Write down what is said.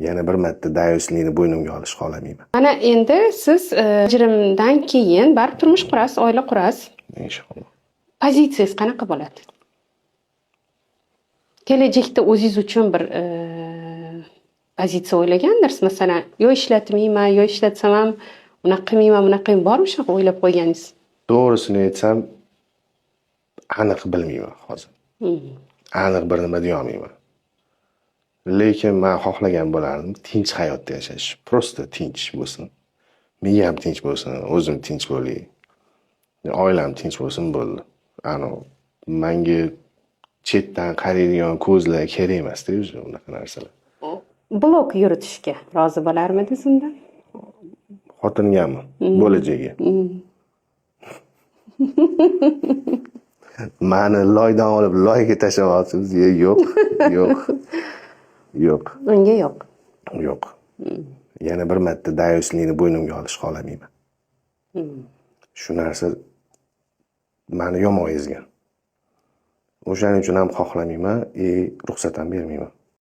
Yana bir marta dayuslikni bo'ynimga olish xohlamayman. Mana endi siz ajrimdan keyin baribir turmush qurasiz, oila qurasiz. Inshaalloh. Pozitsiyangiz qanaqa bo'ladi? Kelajakda o'zingiz uchun bir pozitsiya o'ylagandirsiz, masalan, yo ishlatmayman, yo ishlatsam ham unaqa qilmayman, bunaqa qilmayman, bormi shunaqa o'ylab qo'yganingiz? To'g'risini aytsam, aniq bilmayman hozir. Aniq bir nima deyolmayman. Lekin man xohlagan bo'lardim tinch hayotda yashash. Просто tinch bo'lsin. Miyam tinch bo'lsin, o'zim tinch bo'lay. Oilam tinch bo'lsin, bo'ldi. Ano, manga chetdan qaraydigan ko'zlar kerak emasda o'zi unaqa narsalar. Blog yuritishga rozi bo'larmidingiz unda? Xotingami? Bo'lajagi. Mani loydan olib loyga tashlayapsiz. Yo'q, yo'q. Yo'q. Unga yo'q. Yo'q. Yana bir marta dayuslikni bo'ynimga olish xohlamayman. Shu narsa mani yomon ezgan. O'shaning uchun ham xohlamayman и ruxsat ham bermayman.